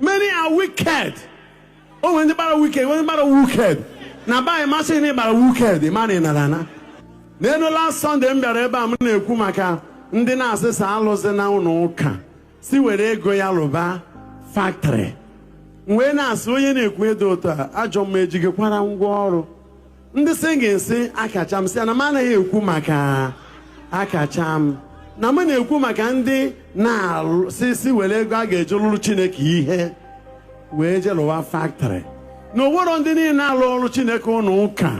Many are wicked. O nwere ndị gbara wicked, nwere ndị gbara wicked. Na be anyị, masị na ịgbara wicked, ma na ị nara ana. N'elu last Sunday m bịara ebe a, m na-ekwu maka ndị na-asịsa alụsị na ụlọ ụka si were ego ya lụba factory. M wee na-asị onye na-ekwu edo otu a, ajọ mma ejigikwara ngwa ọrụ. Ndị sị ga-esi akacha m, sị na m anaghị ekwu maka akacha m, na m na-ekwu maka ndị na-alụ si were ego a ga-eji lụrụ Chineke ihe wee jee lụwa factory. Na owero ndị niile na-alụ ọrụ Chineke ụlọ ụka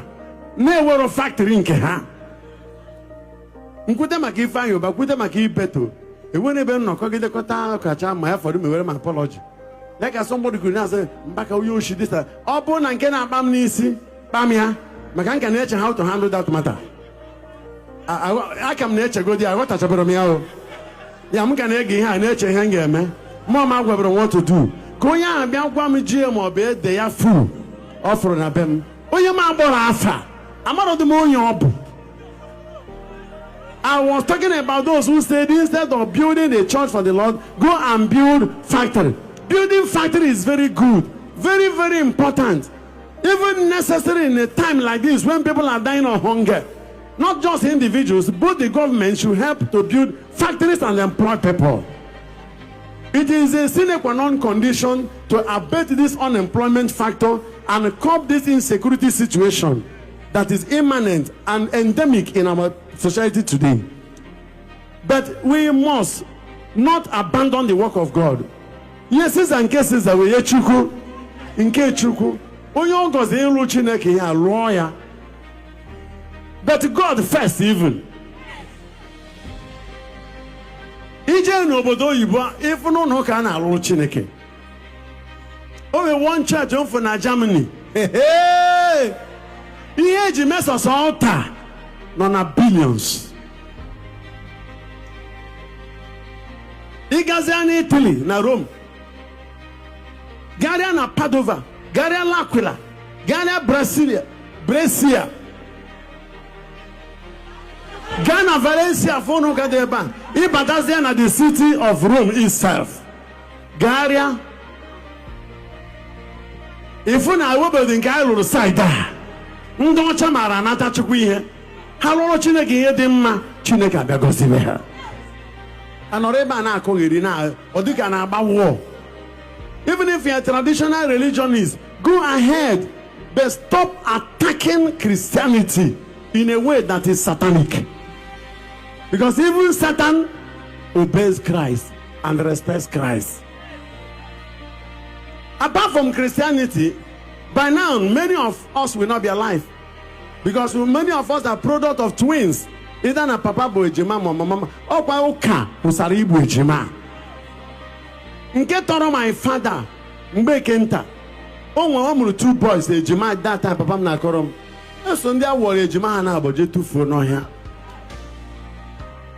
na-ewero factory nke ha. Nkwute maka Ifeanyị Ụba, kwute maka Ibeto, enwere ebe nnọkọgidekọta kacha ma ya fọdụ mewere m apology ya ka somebody kwuru na-asị Mbaka onye oshi dịsa. Ọ bụrụ na nke na-akpa m n'isi kpa m ya, maka nka na-eche how to handle that matter. Aka m na-echegodi, aghọtachabere m ya. O ya m ka na-ege ihe a, na-eche ihe m ga-eme. Mmụọ m agwabere m what to do. Ka onye ahụ bịa gwa m jie ma ọ bụ ede ya fu ọ fụrụ na be m, onye m agbọrọ afa, amarọdị m onye ọ bụ. I was talking about those who said instead of building a church for the Lord, go and build factory. Building factory is very good, very, very important, even necessary in a time like this when people are dying of hunger. Not just individuals, but the government should help to build factories and employ people. It is a sine qua non condition to abate this unemployment factor and curb this insecurity situation that is imminent and endemic in our society today. But we must not abandon the work of God. Ihe Siza nke Siza wee nye Chukwu nke Chukwu. Onye ọ gọziri ịlụ Chineke ya lụọ ya. But God first even. Ije n'obodo oyibo, ịfụ n'ụlọ ụka a na-alụrụ Chineke. O nwere one church mfụ na Germany. Hey! Ihe eji mesọsọ altar nọ na billions. Ịgazia na Italy, na Rome, garịa na Padova, garịa L'Aquila, garịa Brasilia, Brescia, gaa na Valencia, fụ ụlọ ụka dị ebe a. Ịbatazie na the city of Rome itself, garịa ịfụ na ewebedi nke anyị lụrụ side a. Ndị ọcha maara anata Chukwu ihe ha lụrụ Chineke ihe dị mma, Chineke abịa gọziwe ha. Anọrọ ebe a na-akụgheri na ọ dịka na-agba war. Even if you're a traditional religionist, go ahead, but stop attacking Christianity in a way that is satanic, because even Satan obeys Christ and respects Christ. Apart from Christianity, by now many of us will not be alive, because many of us are product of twins, either na papa bụ ejima ma mama. Ọkwa ụka kwụsara igbu ejima. Nke tọrọ my father mgbe nta, o nwere, ọ mụrụ two boys ejima. That time papa m na-akọrọ m eso ndị a wọrọ ejima ha na-abọ jee tụfuo n'ọhịa,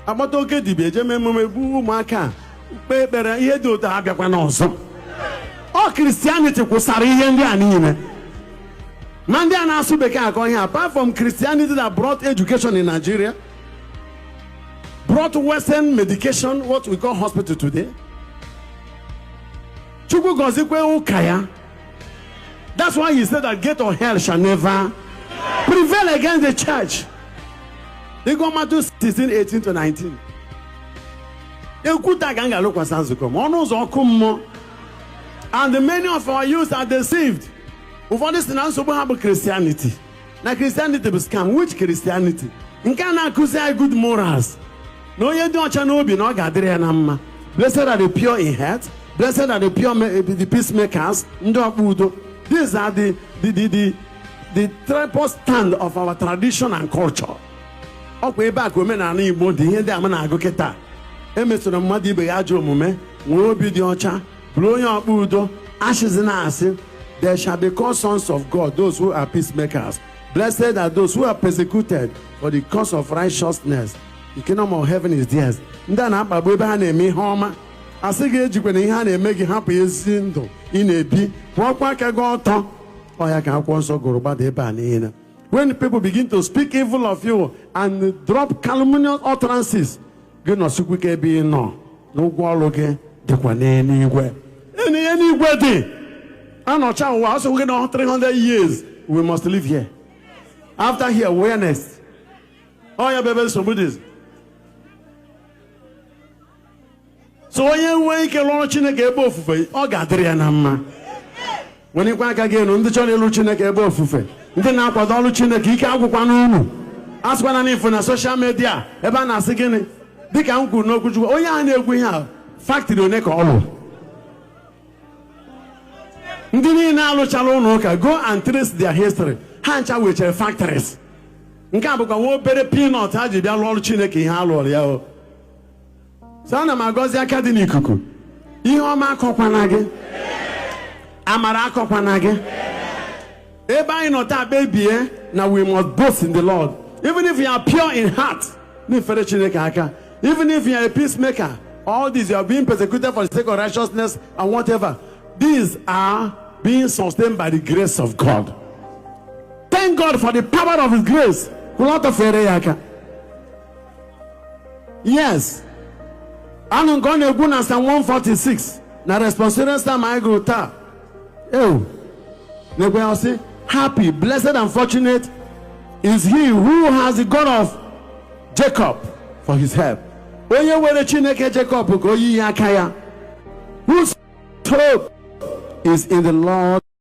akpọta oke dibịa, eje mee emume gbuo ụmụaka, kpee ekpere, ihe dị otu a abịakwa n'ọzọ. Ọ Christianity kwụsara ihe ndị a niile. Ma ndị a na-asụ bekee akọ ihe, apart from Christianity that brought education in Nigeria, brought Western medication, what we call hospital today. Chukwu gọzikwe ụka ya. That's why he said that gate of hell shall never prevail against the church. Ịgụ Matthew 16, 18 to 19. Ekwuta ka m ga-alụkwasị nzukọ ma ọnụ ụzọ ọkụ mmụọ. And many of our youth are deceived. Ụfọdụ si na nsogbu ha bụ Christianity, na Christianity bụ scam. Which Christianity? Nke a na-akụzi anyị good morals, na onye dị ọcha n'obi na ọ ga-adịrị ya na mma. Blessed are the pure in heart, blessed are the pure, the peacemakers, ndị ọkpụ udo. These are the tripod stand of our tradition and culture. Ọkwa ebe a ka omenala Igbo dị. Ihe ndị a m na-agụ kịta, emesoro mmadụ ibe ya ajọ omume, nwee obi dị ọcha, bụrụ onye ọkpụ udo, asịzi na asị, they shall be called sons of God, those who are peacemakers. Blessed are those who are persecuted for the cause of righteousness, the kingdom of heaven is theirs. Ndị a na-akpagbu ebe ha na-eme ihe ọma, asị gị ejikwana ihe a na-eme gị hapụ ezi ndụ ị na-ebi, kwụọkwa aka gị ọtọ. Ọ ya ka akwụkwọ nsọ gụrụ gbada ebe a niile. When people begin to speak evil of you and drop calumnious utterances, gị nọsikwa ike ebe ị nọ, na ụgwọ ọrụ gị dịkwa n'eluigwe. Na ihe n'igwe dị anọcha ụwa ọsọ nwoke na 300 years we must live here. After here, where next? Ọ ya bụ ebe nsogbu dị. So onye nwee ike lụọrọ Chineke ebe ofufe, ọ ga-adịrị ya na mma. Welikwa aka gị elu, ndị chọrọ ịlụ Chineke ebe ofufe, ndị na-akwado ọrụ Chineke, ike agwụkwa n'unu. Asịkwana n'ifo na social media ebe a na-asị gịnị, dịka m kwuru n'okwu Chukwu, onye ahụ na-ekwu ihe a, factory one ka ọ lụrụ? Ndị niile alụchala ụlọ ụka, go and trace their history, ha ncha wechere factories. Nke a bụkwa nwa obere peanut ha ji bịa lụọ ọrụ Chineke, ihe a lụọrọ ya. O so ana m agọzi aka dị n'ikuku. Ihe ọma akọkwana gị, amara akọkwana gị. Ebe anyị nọ taa, kpebie na we must boast in the Lord. Even if you are pure in heart, na-efere Chineke aka, even if you are a peacemaker, all these, you are being persecuted for the sake of righteousness and whatever, these are being sustained by the grace of God. Thank God for the power of his grace. Kwụrụ ọtọ, fere ya aka. Yes, anụ nke ọ na-ekwu na Psalm 146 na responsorial psalm anyị gụrụ taa. Ew, na-ekwe ya sị, "Happy, blessed and fortunate is he who has the God of Jacob for his help." Onye were Chineke Jacob ka onye ihe aka ya, whose hope is in the Lord.